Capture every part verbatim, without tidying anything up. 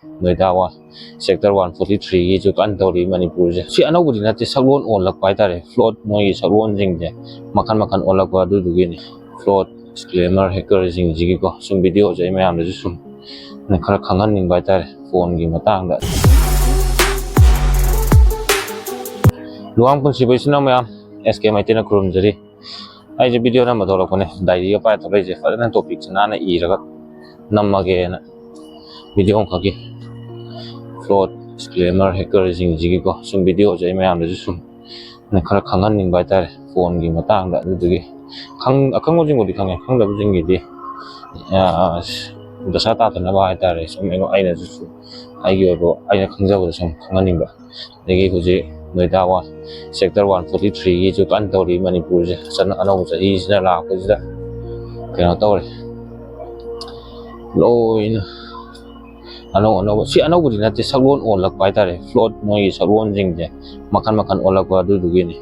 ꯅꯣꯏꯗꯥ one, sector one forty ꯊ꯭ꯔꯤꯒꯤꯁꯨ ꯀꯟꯅ ꯇꯧꯔꯤ ꯃꯅꯤꯄꯨꯔꯁꯦ꯫ ꯁꯤ ꯑꯅꯧꯕꯗꯤ ꯅꯠꯇꯦ, ꯁꯛꯂꯣꯟ ꯑꯣꯜꯂꯛꯄ ꯍꯥꯏꯇꯥꯔꯦ꯫ ꯐ꯭ꯂꯣꯠ, ꯃꯣꯏꯒꯤ ꯁꯛꯂꯣꯟꯁꯤꯡꯁꯦ ꯃꯈꯜ ꯃꯈꯜ ꯑꯣꯜꯂꯛꯄ ꯑꯗꯨꯗꯨꯒꯤꯅꯤ꯫ ꯐ꯭ꯂꯣꯠ ꯁ꯭ꯀꯦꯃꯔ ꯍꯦꯀꯔꯁꯤꯡꯁꯤꯒꯤꯀꯣ ꯁꯨꯝ ꯚꯤꯗꯤꯑꯣꯁꯦ ꯑꯩ ꯃꯌꯥꯝꯗꯁꯨ ꯁꯨꯝ ꯈꯔ ꯈꯪꯍꯟꯅꯤꯡꯕ ꯍꯥꯏꯇꯥꯔꯦ, ꯐꯣꯟꯒꯤ ꯃꯇꯥꯡꯗ꯫ ꯂꯨꯋꯥꯡ ꯄꯨꯟꯁꯤꯕ ꯏꯆꯤꯟ ꯏꯅꯥꯎ ꯃꯌꯥꯝ, ꯑꯦꯁ ꯀꯦ ꯃꯩꯇꯩꯅ ꯈꯨꯔꯨꯝꯖꯔꯤ꯫ ꯑꯩꯁꯦ ꯚꯤꯗꯤꯑꯣ ꯅꯝꯕ ꯊꯣꯛꯂꯛꯄꯅꯦ, ꯗꯥꯏꯔꯤꯒ ꯄꯥꯏꯔ ꯊꯣꯛꯂꯛꯏꯁꯦ꯫ ꯐꯖꯅ ꯇꯣꯄꯤꯛꯁꯦ ꯅꯥꯟꯅ ꯏꯔꯒ ꯅꯝꯃꯒꯦꯅ ꯚꯤꯗꯤꯑꯣ ꯑꯃꯈꯛꯀꯤ꯫ ꯐ꯭ꯂꯣꯠ ꯁ꯭ꯀꯦꯃꯔ ꯍꯦꯀꯔꯁꯤꯡꯁꯤꯒꯤꯀꯣ ꯁꯨꯝ ꯚꯤꯗꯤꯑꯣꯁꯦ ꯑꯩ ꯃꯌꯥꯝꯗꯁꯨ ꯁꯨꯝ ꯈꯔ ꯈꯪꯍꯟꯅꯤꯡꯕ ꯍꯥꯏꯇꯥꯔꯦ, ꯐꯣꯟꯒꯤ ꯃꯇꯥꯡꯗ꯫ ꯑꯗꯨꯗꯨꯒꯤ ꯈꯪ-, ꯑꯈꯪꯕꯁꯤꯡꯕꯨꯗꯤ ꯈꯪꯉꯦ, ꯈꯪꯗꯕꯁꯤꯡꯒꯤꯗꯤ, ꯑ, ꯗꯁꯥ ꯇꯥꯗꯅꯕ ꯍꯥꯏꯇꯥꯔꯦ, ꯁꯨꯝ ꯑꯩꯉꯣꯟ-, ꯑꯩꯅꯁꯨ ꯁꯨꯝ ꯑꯩꯒꯤ ꯑꯣꯏꯕ ꯑꯩꯅ ꯈꯪꯖꯕꯗ ꯁꯨꯝ ꯈꯪꯍꯟꯅꯤꯡꯕ꯫ ꯑꯗꯒꯤ ꯍꯧꯖꯤꯛ ꯅꯣꯏꯗꯥ ꯋꯥꯟ, ꯁꯦꯛꯇꯔ ꯋꯥꯟ ꯐꯣꯔꯇꯤ ꯊ꯭ꯔꯤꯒꯤꯁꯨ ꯀꯟꯅ ꯇꯧꯔꯤ ꯃꯅꯤꯄꯨꯔꯁꯦ꯫ ꯆꯠꯅ-, ꯑꯅꯧꯕ ꯆꯍꯤꯁꯤꯅ ꯂꯥꯛꯄꯁꯤꯗ ꯀꯩꯅꯣ ꯇꯧꯔꯦ, ꯂꯣꯏꯅ ꯑꯅꯧ ꯑꯅꯧꯕ, ꯁꯤ ꯑꯅꯧꯕꯗꯤ ꯅꯠꯇꯦ, ꯁꯛꯂꯣꯟ ꯑꯣꯜꯂꯛꯄ ꯍꯥꯏꯇꯥꯔꯦ꯫ ꯐ꯭ꯂꯣꯠ, ꯃꯣꯏꯒꯤ ꯁꯛꯂꯣꯟꯁꯤꯡꯁꯦ ꯃꯈꯜ ꯃꯈꯜ ꯑꯣꯜꯂꯛꯄ ꯑꯗꯨꯗꯨꯒꯤꯅꯤ꯫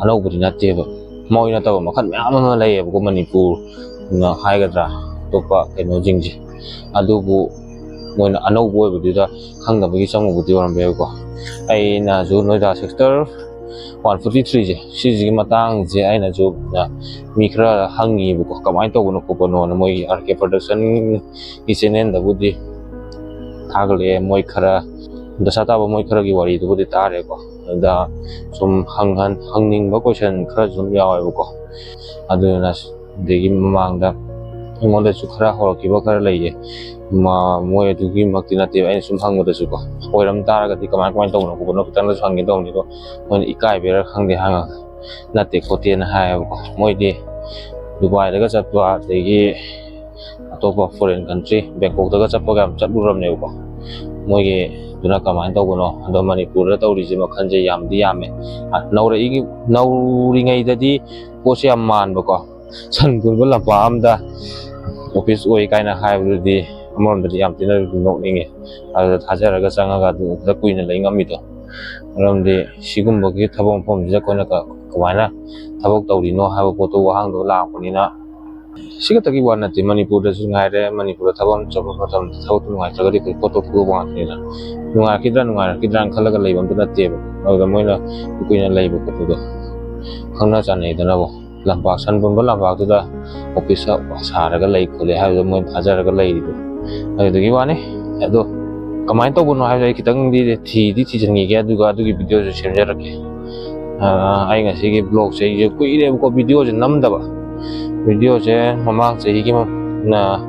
ꯑꯅꯧꯕꯗꯤ ꯅꯠꯇꯦꯕ, ꯃꯣꯏ ꯅꯠꯇꯕ ꯃꯈꯜ ꯃꯌꯥꯝ ꯑꯃ ꯂꯩꯌꯦꯕꯀꯣ ꯃꯅꯤꯄꯨꯔꯅ ꯍꯥꯏꯒꯗ꯭ꯔꯥ, ꯑꯇꯣꯞꯄ ꯀꯩꯅꯣꯁꯤꯡꯁꯦ꯫ ꯑꯗꯨꯕꯨ ꯃꯣꯏꯅ ꯑꯅꯧꯕ ꯑꯣꯏꯕꯗꯨꯗ ꯈꯪꯗꯕꯒꯤ ꯆꯪꯉꯨꯕꯗꯤ ꯑꯣꯏꯔꯝꯕ ꯌꯥꯏꯀꯣ꯫ ꯑꯩꯅꯁꯨ ꯅꯣꯏꯗꯥ ꯁꯦꯛꯇꯔ ꯋꯥꯟ ꯐꯣꯔꯇꯤ ꯊ꯭ꯔꯤꯁꯦ, ꯁꯤꯁꯤꯒꯤ ꯃꯇꯥꯡꯁꯦ ꯑꯩꯅꯁꯨ, ꯑ, ꯃꯤ ꯈꯔ ꯍꯪꯉꯤꯕꯀꯣ, ꯀꯃꯥꯏꯅ ꯇꯧꯕꯅꯣ ꯈꯣꯠꯄꯅꯣꯅ꯫ ꯃꯣꯏꯒꯤ ꯑꯥꯔ ꯀꯦ ꯄ꯭ꯔꯗꯛꯁꯟꯒꯤ ꯆꯦꯅꯦꯜꯗꯕꯨꯗꯤ ꯊꯥꯒꯠꯂꯛꯑꯦ, ꯃꯣꯏ ꯈꯔ ꯗꯁꯥ ꯇꯥꯕ ꯃꯣꯏ ꯈꯔꯒꯤ ꯋꯥꯔꯤꯗꯨꯕꯨꯗꯤ ꯇꯥꯔꯦꯀꯣ꯫ ꯑꯗ ꯁꯨꯝ ꯍꯪꯍꯟ-, ꯍꯪꯅꯤꯡꯕ ꯀꯣꯏꯁꯟ ꯈꯔꯁꯨ ꯑꯗꯨꯝ ꯌꯥꯎꯋꯦꯕꯀꯣ꯫ ꯑꯗꯨꯅ ꯑꯗꯒꯤ ꯃꯃꯥꯡꯗ ꯑꯩꯉꯣꯟꯗꯁꯨ ꯈꯔ ꯍꯧꯔꯛꯈꯤꯕ ꯈꯔ ꯂꯩꯌꯦ꯫ ꯃ-, ꯃꯣꯏ ꯑꯗꯨꯒꯤꯃꯛꯇꯤ ꯅꯠꯇꯦꯕ, ꯑꯩꯅ ꯁꯨꯝ ꯍꯪꯕꯗꯁꯨꯀꯣ, ꯑꯣꯏꯔꯝ ꯇꯥꯔꯒꯗꯤ ꯀꯃꯥꯏ, ꯀꯃꯥꯏꯅ ꯇꯧꯕꯅꯣ ꯈꯣꯠꯄꯅꯣ ꯈꯤꯇꯪꯗꯁꯨ ꯍꯪꯒꯦ ꯇꯧꯕꯅꯤꯀꯣ꯫ ꯃꯣꯏꯅ ꯏꯀꯥꯏꯕꯩꯔꯥ ꯈꯪꯗꯦ, ꯍꯪꯉꯒ ꯅꯠꯇꯦ ꯈꯣꯠꯇꯦꯅ ꯍꯥꯏꯌꯦꯕꯀꯣ꯫ ꯃꯣꯏꯗꯤ ꯗꯨꯕꯥꯏꯗꯒ ꯆꯠꯄ, ꯑꯗꯒꯤ ꯑꯇꯣꯞꯄ ꯐꯣꯔꯦꯟ ꯀꯟꯇ꯭ꯔꯤ, ꯕꯦꯡꯀꯣꯛꯇꯒ ꯆꯠꯄꯒ ꯌꯥꯝ ꯆꯠꯂꯨꯔꯕꯅꯦꯕꯀꯣ꯫ ꯃꯣꯏꯒꯤ ꯑꯗꯨꯅ ꯀꯃꯥꯏꯅ ꯇꯧꯕꯅꯣ? ꯑꯗꯣ ꯃꯅꯤꯄꯨꯔꯗ ꯇꯧꯔꯤꯁꯦ ꯃꯈꯜꯁꯦ ꯌꯥꯝꯗꯤ ꯌꯥꯝꯃꯦ꯫ ꯑ, ꯅꯧꯔꯛꯏꯒꯤ-, ꯅꯧꯔꯤꯉꯩꯗꯗꯤ ꯄꯣꯠꯁꯦ ꯌꯥꯝ ꯃꯥꯟꯕꯀꯣ, ꯁꯟ ꯄꯨꯟꯕ ꯂꯝꯄꯥꯛ ꯑꯝꯗ ꯑꯣꯐꯤꯁ ꯑꯣꯏ ꯀꯥꯏꯅ ꯍꯥꯏꯕꯗꯨꯗꯤ ꯑꯃꯔꯣꯝꯗꯗꯤ ꯌꯥꯝ ꯊꯤꯅ ꯅꯣꯛꯅꯤꯡꯉꯦ꯫ ꯑꯗꯨꯗ ꯊꯥꯖꯔꯒ ꯆꯪꯉꯒ ꯑꯗꯨꯗ ꯀꯨꯏꯅ ꯂꯩ ꯉꯝꯃꯤꯗꯣ꯫ ꯃꯔꯝꯗꯤ ꯁꯤꯒꯨꯝꯕꯒꯤ ꯊꯕꯛ ꯃꯐꯝꯁꯤꯗ ꯑꯩꯈꯣꯏꯅ ꯀ-, ꯀꯃꯥꯏꯅ ꯊꯕꯛ ꯇꯧꯔꯤꯅꯣ ꯍꯥꯏꯕ ꯄꯣꯠꯇꯣ, ꯋꯥꯍꯪꯗꯣ ꯂꯥꯛꯄꯅꯤꯅ, ꯁꯤ ꯈꯛꯇꯒꯤ ꯋꯥ ꯅꯠꯇꯦ, ꯃꯅꯤꯄꯨꯔꯗꯁꯨ ꯉꯥꯏꯔꯦ, ꯃꯅꯤꯄꯨꯔꯗ ꯊꯕꯛ ꯑꯃ ꯆꯠꯄ ꯃꯇꯝꯗ ꯊꯕꯛꯇꯨ ꯅꯨꯡꯉꯥꯏꯇ꯭ꯔꯒꯗꯤ ꯑꯩꯈꯣꯏ ꯄꯣꯠꯇꯣ ꯐꯨꯗꯣꯛꯄ ꯉꯥꯛꯇꯅꯤꯗꯅ꯫ ꯅꯨꯡꯉꯥꯏꯔꯛꯈꯤꯗ꯭ꯔꯥ ꯅꯨꯡꯉꯥꯏꯔꯛꯈꯤꯗ꯭ꯔꯥꯅ ꯈꯜꯂꯒ ꯂꯩꯕ ꯑꯝꯇ ꯅꯠꯇꯦꯕ꯫ ꯑꯗꯨꯗ ꯃꯣꯏꯅ ꯀꯨꯏꯅ ꯂꯩꯕ ꯈꯣꯠꯄꯗꯣ ꯈꯪꯅ ꯆꯥꯟꯅꯩꯗꯅꯀꯣ꯫ ꯂꯝꯄꯥꯛ, ꯁꯟ ꯄꯨꯟꯕ ꯂꯝꯄꯥꯛꯇꯨꯗ ꯑꯣꯐꯤꯁ ꯁꯥꯔꯒ ꯂꯩ ꯈꯣꯠꯂꯦ ꯍꯥꯏꯕꯗꯣ ꯃꯣꯏꯅ ꯊꯥꯖꯔꯒ ꯂꯩꯔꯤꯗꯣ꯫ ꯑꯗꯨꯗꯨꯒꯤ ꯋꯥꯅꯤ꯫ ꯑꯗꯣ ꯀꯃꯥꯏꯅ ꯇꯧꯕꯅꯣ ꯍꯥꯏꯕꯗꯣ ꯑꯩ ꯈꯤꯇꯪꯗꯤ ꯊꯤꯗꯤ ꯊꯤꯖꯤꯟꯈꯤꯒꯦ, ꯑꯗꯨꯒ ꯑꯗꯨꯒꯤ ꯚꯤꯗꯤꯑꯣꯁꯨ ꯁꯦꯝꯖꯔꯛꯀꯦ꯫ ꯑꯥ, ꯑꯩ ꯉꯁꯤꯒꯤ ꯕ꯭ꯂꯣꯒꯁꯦ ꯑꯩꯁꯦ ꯀꯨꯏꯔꯦꯕꯀꯣ ꯚꯤꯗꯤꯑꯣꯁꯦ ꯅꯝꯗꯕ꯫ ꯚꯤꯗꯤꯑꯣꯁꯦ ꯃꯃꯥꯡ ꯆꯍꯤꯒꯤ ꯃ-, ꯅ-,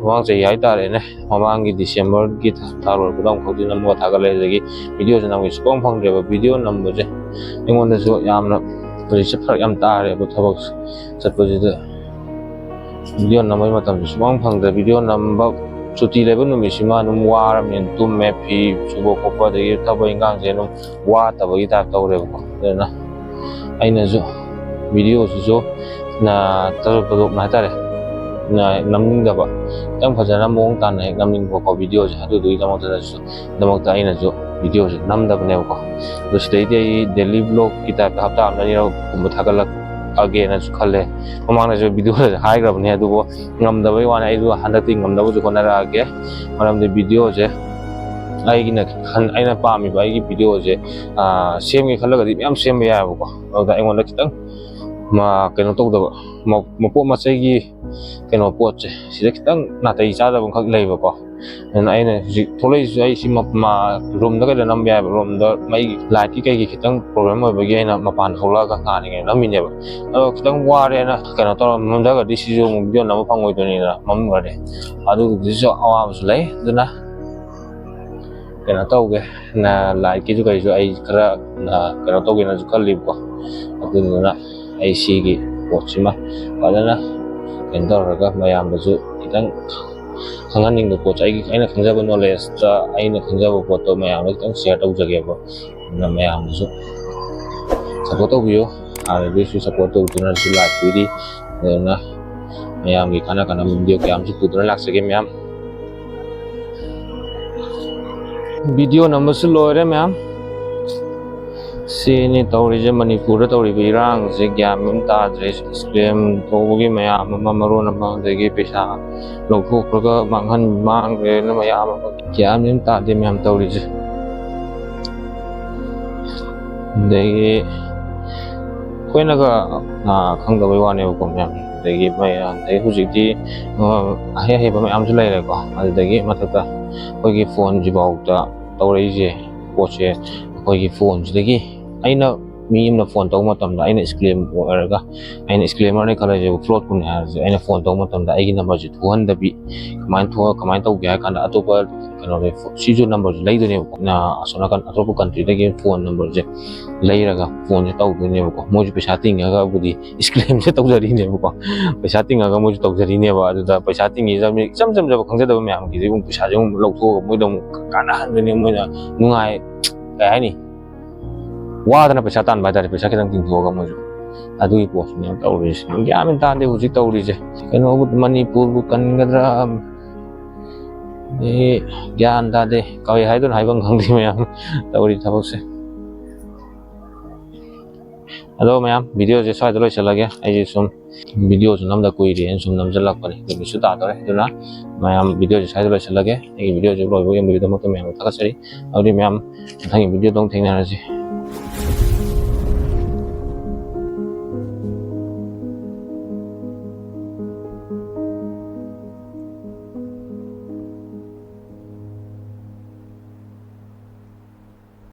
ꯃꯃꯥꯡ ꯆꯍꯤ ꯍꯥꯏꯇꯥꯔꯦꯅꯦ, ꯃꯃꯥꯡꯒꯤ ꯗꯤꯁꯦꯝꯕꯔꯒꯤ ꯊꯥ, ꯊꯥ ꯂꯣꯏꯔꯛꯄꯗ ꯑꯃꯨꯛꯈꯛꯇꯤ ꯅꯝꯃꯒ ꯊꯥꯒꯠꯂꯦ꯫ ꯑꯗꯒꯤ ꯚꯤꯗꯤꯑꯣꯁꯦ ꯅꯝꯒꯦ ꯁꯨꯛꯐꯪ ꯐꯪꯗ꯭ꯔꯦꯕ꯫ ꯚꯤꯗꯤꯑꯣ ꯅꯝꯕꯁꯦ ꯑꯩꯉꯣꯟꯗꯁꯨ ꯌꯥꯝꯅ ꯍꯧꯖꯤꯛꯁꯦ ꯐꯔꯛ ꯌꯥꯝ ꯇꯥꯔꯦꯕ ꯊꯕꯛ ꯆꯠꯄꯁꯤꯗ꯫ ꯚꯤꯗꯤꯑꯣ ꯅꯝꯕꯒꯤ ꯃꯇꯝꯁꯨ ꯁꯨꯛꯐꯪ ꯐꯪꯗ꯭ꯔꯦ꯫ ꯚꯤꯗꯤꯑꯣ ꯅꯝꯕ ꯁꯨꯇꯤ ꯂꯩꯕ ꯅꯨꯃꯤꯠꯁꯤꯃ ꯑꯗꯨꯝ ꯋꯥꯔꯕꯅꯤꯅ ꯇꯨꯝꯃꯦ, ꯐꯤ ꯁꯨꯕ ꯈꯣꯠꯄ ꯑꯗꯒꯤ ꯊꯕꯛ ꯏꯟꯈꯥꯡꯁꯦ ꯑꯗꯨꯝ ꯋꯥꯠꯇꯕꯒꯤ ꯇꯥꯏꯞ ꯇꯧꯔꯦꯕꯀꯣ꯫ ꯑꯗꯨꯅ ꯑꯩꯅꯁꯨ ꯚꯤꯗꯤꯑꯣꯁꯤꯁꯨ ꯅ-, ꯇꯥꯊꯣꯛ ꯇꯥꯊꯣꯛꯅ ꯍꯥꯏꯇꯥꯔꯦ, ꯅ-, ꯅꯝꯅꯤꯡꯗꯕ, ꯈꯤꯇꯪ ꯐꯖꯅ ꯃꯑꯣꯡ ꯇꯥꯅ ꯍꯦꯛ ꯅꯝꯅꯤꯡꯕꯀꯣ꯫ ꯚꯤꯗꯤꯑꯣꯁꯦ ꯑꯗꯨꯗꯨꯒꯤꯗꯃꯛꯇꯗꯁꯨ, ꯗꯃꯛꯇ ꯑꯩꯅꯁꯨ ꯚꯤꯗꯤꯑꯣꯁꯦ ꯅꯝꯗꯕꯅꯦꯕꯀꯣ꯫ ꯑꯗꯣ ꯁꯤꯗꯩꯗꯤ ꯑꯩ ꯗꯦꯂꯤ ꯕ꯭ꯂꯣꯒꯀꯤ ꯇꯥꯏꯞꯇ ꯍꯞꯇꯥ ꯑꯃꯗ ꯑꯅꯤꯔꯛꯀꯨꯝꯕ ꯊꯥꯒꯠꯂꯛꯑꯒꯦꯅꯁꯨ ꯈꯜꯂꯦ꯫ ꯃꯃꯥꯡꯗꯁꯨ ꯚꯤꯗꯤꯑꯣꯗ ꯍꯥꯏꯈ꯭ꯔꯕꯅꯦ, ꯑꯗꯨꯕꯨ ꯉꯝꯗꯕꯩ ꯋꯥꯅꯤ꯫ ꯑꯩꯁꯨ ꯍꯟꯗꯛꯇꯤ ꯉꯝꯅꯕꯁꯨ ꯍꯣꯠꯅꯔꯛꯑꯒꯦ꯫ ꯃꯔꯝꯗꯤ ꯚꯤꯗꯤꯑꯣꯁꯦ ꯑꯩꯒꯤꯅ ꯈꯟ-, ꯑꯩꯅ ꯄꯥꯝꯃꯤꯕ ꯑꯩꯒꯤ ꯚꯤꯗꯤꯑꯣꯁꯦ, ꯑꯥ, ꯁꯦꯝꯒꯦ ꯈꯜꯂꯒꯗꯤ ꯃꯌꯥꯝ ꯁꯦꯝꯕ ꯌꯥꯏꯑꯕꯀꯣ꯫ ꯑꯗꯨꯗ ꯑꯩꯉꯣꯟꯗ ꯈꯤꯇꯪ ꯃ-, ꯀꯩꯅꯣ ꯇꯧꯗꯕ, ꯃ-, ꯃꯄꯣꯠ ꯃꯆꯩꯒꯤ ꯀꯩꯅꯣ ꯄꯣꯠꯁꯦ ꯁꯤꯗ ꯈꯤꯇꯪ ꯅꯥꯇꯩ ꯆꯥꯗꯕ ꯑꯃꯈꯛ ꯂꯩꯕꯀꯣ꯫ ꯑꯗꯨꯅ ꯑꯩꯅ ꯍꯧꯖꯤꯛ ꯊꯣꯛꯂꯛꯏꯁꯤꯁꯨ ꯑꯩ ꯁꯤ ꯃ-, ꯃ-, ꯔꯨꯝꯗ ꯀꯩꯗ ꯅꯝꯕ ꯌꯥꯏꯕ, ꯔꯨꯝꯗ ꯃꯩ ꯂꯥꯏꯠꯀꯤ ꯀꯩꯒꯤ ꯈꯤꯇꯪ ꯄ꯭ꯔꯣꯕ꯭ꯂꯦꯝ ꯑꯣꯏꯕꯒꯤ ꯑꯩꯅ ꯃꯄꯥꯟ ꯊꯣꯛꯂꯛꯑꯒ ꯉꯥꯜꯂꯤꯉꯩꯗ ꯅꯝꯃꯤꯅꯦꯕ꯫ ꯑꯗꯣ ꯈꯤꯇꯪ ꯋꯥꯔꯦꯅ ꯀꯩꯅꯣ ꯇꯧꯔ ꯅꯝꯊꯒꯗꯤ ꯁꯤꯁꯨ ꯑꯃꯨꯛ ꯚꯤꯗꯤꯑꯣ ꯅꯝꯕ ꯐꯪꯉꯣꯏꯗꯣꯏꯅꯤꯅ ꯃꯝꯈ꯭ꯔꯗꯤ꯫ ꯑꯗꯨꯒꯤꯁꯨ ꯑꯋꯥꯕꯁꯨ ꯂꯩ꯫ ꯑꯗꯨꯅ ꯀꯩꯅꯣ ꯇꯧꯒꯦ, ꯅ-, ꯂꯥꯏꯠꯀꯤꯁꯨ ꯀꯩꯁꯨ ꯑꯩ ꯈꯔ, ꯅ-, ꯀꯩꯅꯣ ꯇꯧꯒꯦꯅꯁꯨ ꯈꯜꯂꯤꯕꯀꯣ꯫ ꯑꯗꯨꯗꯨꯅ ꯑꯩ ꯁꯤꯒꯤ ꯄꯣꯠꯁꯤꯃ ꯐꯖꯅ ꯀꯩꯅꯣ ꯇꯧꯔꯒ ꯃꯌꯥꯝꯗꯁꯨ ꯈꯤꯇꯪ ꯈꯪꯍꯟꯅꯤꯡꯕ ꯄꯣꯠꯁꯦ, ꯑꯩꯒꯤ, ꯑꯩꯅ ꯈꯪꯖꯕ ꯅꯣꯂꯦꯖꯇ ꯑꯩꯅ ꯈꯪꯖꯕ ꯄꯣꯠꯇꯣ ꯃꯌꯥꯝꯗ ꯈꯤꯇꯪ ꯁꯤꯌꯔ ꯇꯧꯖꯒꯦꯕ꯫ ꯑꯗꯨꯅ ꯃꯌꯥꯝꯅꯁꯨ ꯁꯞꯄꯣꯔꯠ ꯇꯧꯕꯤꯌꯨ꯫ ꯍꯥꯟꯅꯗꯒꯤꯁꯨ ꯁꯞꯄꯣꯔꯠ ꯇꯧꯗꯨꯅꯁꯨ ꯂꯥꯛꯄꯤꯔꯤ꯫ ꯑꯗꯨꯅ ꯃꯌꯥꯝꯒꯤ ꯀꯥꯟꯅ ꯀꯥꯟꯅꯕ ꯚꯤꯗꯤꯑꯣ ꯀꯌꯥ ꯑꯃꯁꯨ ꯄꯨꯗꯨꯅ ꯂꯥꯛꯆꯒꯦ ꯃꯌꯥꯝ꯫ ꯚꯤꯗꯤꯑꯣ ꯅꯝꯕꯁꯨ ꯂꯣꯏꯔꯦ ꯃꯌꯥꯝ꯫ ꯁꯤꯅꯤ ꯇꯧꯔꯤꯁꯦ, ꯃꯅꯤꯄꯨꯔꯗ ꯇꯧꯔꯤꯕ ꯏꯔꯥꯡꯁꯦ ꯒ꯭ꯌꯥꯟ ꯃꯦꯟ ꯇꯥꯗ꯭ꯔꯦ꯫ ꯁ꯭ꯀꯦꯝ ꯇꯧꯕꯒꯤ ꯃꯌꯥꯝ ꯑꯃ ꯃꯔꯣꯟ ꯑꯃ, ꯑꯗꯒꯤ ꯄꯩꯁꯥ ꯂꯧꯊꯣꯛꯈ꯭ꯔꯒ ꯃꯥꯡꯍꯟ ꯃꯥꯡꯈ꯭ꯔꯦꯅ ꯃꯌꯥꯝ ꯑꯃ ꯒ꯭ꯌꯥꯟ ꯃꯦꯟ ꯇꯥꯗꯦ ꯃꯌꯥꯝ ꯇꯧꯔꯤꯁꯦ꯫ ꯑꯗꯒꯤ ꯑꯩꯈꯣꯏꯅꯒ, ꯑꯥ, ꯈꯪꯗꯕꯩ ꯋꯥꯅꯦꯕꯀꯣ ꯃꯌꯥꯝ꯫ ꯑꯗꯒꯤ ꯃꯌꯥꯝ, ꯑꯗꯩ ꯍꯧꯖꯤꯛꯇꯤ, ꯑꯥ, ꯑꯍꯩ ꯑꯍꯩꯕ ꯃꯌꯥꯝꯁꯨ ꯂꯩꯔꯦꯀꯣ꯫ ꯑꯗꯨꯗꯒꯤ ꯃꯊꯛꯇ ꯑꯩꯈꯣꯏꯒꯤ ꯐꯣꯟꯁꯤꯐꯥꯎꯗ ꯇꯧꯔꯛꯏꯁꯦ ꯄꯣꯠꯁꯦ, ꯑꯩꯈꯣꯏꯒꯤ ꯐꯣꯟꯁꯤꯗꯒꯤ ꯑꯩꯅ, ꯃꯤ ꯑꯃꯅ ꯐꯣꯟ ꯇꯧꯕ ꯃꯇꯝꯗ ꯑꯩꯅ ꯁ꯭ꯀꯦꯝ ꯑꯣꯏꯔꯒ, ꯑꯩꯅ ꯁ꯭ꯀꯦꯃꯔꯅꯦ ꯈꯜꯂꯁꯦꯕ, ꯐ꯭ꯔꯣꯗꯀꯨꯝꯅꯦ ꯍꯥꯏꯔꯁꯦ, ꯑꯩꯅ ꯐꯣꯟ ꯇꯧꯕ ꯃꯇꯝꯗ ꯑꯩꯒꯤ ꯅꯝꯕꯔꯁꯦ ꯊꯣꯛꯍꯟꯗꯕꯤ, ꯀꯃꯥꯏꯅ ꯊꯣꯛ-, ꯀꯃꯥꯏꯅ ꯇꯧꯒꯦ ꯍꯥꯏ ꯀꯥꯟꯗ ꯑꯇꯣꯞꯄ ꯀꯩꯅꯣꯗ ꯐꯣ-, ꯁꯤꯁꯨ ꯅꯝꯕꯔꯁꯦ ꯂꯩꯗꯣꯏꯅꯦꯕꯀꯣ꯫ ꯅ-, ꯑꯁꯣꯝ ꯅꯥꯀꯟ ꯑꯇꯣꯞꯄ ꯀꯟꯇ꯭ꯔꯤꯗꯒꯤ ꯐꯣꯟ ꯅꯝꯕꯔꯁꯦ ꯂꯩꯔꯒ ꯐꯣꯟꯁꯦ ꯇꯧꯗꯣꯏꯅꯦꯕꯀꯣ꯫ ꯃꯣꯏꯁꯨ ꯄꯩꯁꯥ ꯇꯤꯡꯉꯒꯕꯨꯗꯤ ꯁ꯭ꯀꯦꯝꯁꯦ ꯇꯧꯖꯔꯤꯅꯦꯕꯀꯣ꯫ ꯄꯩꯁꯥ ꯇꯤꯡꯉꯒ ꯃꯣꯏꯁꯨ ꯇꯧꯖꯔꯤꯅꯦꯕ꯫ ꯑꯗꯨꯗ ꯄꯩꯁꯥ ꯇꯤꯡꯉꯤꯁꯦ ꯃꯤ ꯏꯆꯝ ꯆꯝꯖꯕ ꯈꯪꯖꯗꯕ ꯃꯌꯥꯝꯒꯤꯗꯤ ꯑꯃꯨꯛ ꯄꯩꯁꯥꯁꯦ ꯑꯃꯨꯛ ꯂꯧꯊꯣꯛꯑꯒ ꯃꯣꯏꯗ ꯑꯃꯨꯛ ꯀꯥꯟꯅꯍꯟꯗꯣꯏꯅꯦ꯫ ꯃꯣꯏꯅ ꯅꯨꯡꯉꯥꯏ, ꯀꯩ ꯍꯥꯏꯅꯤ, ꯋꯥꯗꯅ ꯄꯩꯁꯥ ꯇꯥꯟꯕ ꯍꯥꯏꯇꯥꯔꯦ, ꯄꯩꯁꯥ ꯈꯤꯇꯪ ꯇꯤꯡꯊꯣꯛꯑꯒ ꯃꯣꯏꯁꯨ꯫ ꯑꯗꯨꯒꯤ ꯄꯣꯠꯁꯤꯅꯦ ꯇꯧꯔꯤꯁꯦ꯫ ꯒ꯭ꯌꯥꯟ ꯃꯦꯟ ꯇꯥꯗꯦ ꯍꯧꯖꯤꯛ ꯇꯧꯔꯤꯁꯦ꯫ ꯀꯩꯅꯣꯕꯨ, ꯃꯅꯤꯄꯨꯔꯕꯨ ꯀꯟꯒꯗ꯭ꯔꯥ? ꯑꯦ, ꯒ꯭ꯌꯥꯟ ꯇꯥꯗꯦ꯫ ꯀꯔꯤ ꯍꯥꯏꯗꯣꯏꯅꯣ, ꯍꯥꯏꯐꯝ ꯈꯪꯗꯦ ꯃꯌꯥꯝ ꯇꯧꯔꯤ ꯊꯕꯛꯁꯦ꯫ ꯑꯗꯣ ꯃꯌꯥꯝ, ꯚꯤꯗꯤꯑꯣꯁꯦ ꯁ꯭ꯋꯥꯏꯗ ꯂꯣꯏꯁꯤꯜꯂꯒꯦ꯫ ꯑꯩꯁꯦ ꯁꯨꯝ ꯚꯤꯗꯤꯑꯣꯁꯨ ꯅꯝꯗ ꯀꯨꯏꯔꯦꯅ ꯁꯨꯝ ꯅꯝꯁꯤꯜꯂꯛꯄꯅꯦ꯫ ꯅꯨꯃꯤꯠꯁꯨ ꯇꯥꯗꯣꯔꯦ꯫ ꯑꯗꯨꯅ ꯃꯌꯥꯝ, ꯚꯤꯗꯤꯑꯣꯁꯦ ꯁ꯭ꯋꯥꯏꯗ ꯂꯣꯏꯁꯤꯜꯂꯒꯦ꯫ ꯑꯩꯒꯤ ꯚꯤꯗꯤꯑꯣꯁꯦ ꯂꯣꯏꯕ ꯌꯦꯡꯕꯒꯤꯗꯃꯛꯇ ꯃꯌꯥꯝ ꯊꯥꯒꯠꯆꯔꯤ꯫ ꯑꯗꯨꯗꯤ ꯃꯌꯥꯝ, ꯃꯊꯪꯒꯤ ꯚꯤꯗꯤꯑꯣꯗ ꯑꯃꯨꯛ ꯊꯦꯡꯅꯔꯁꯤ꯫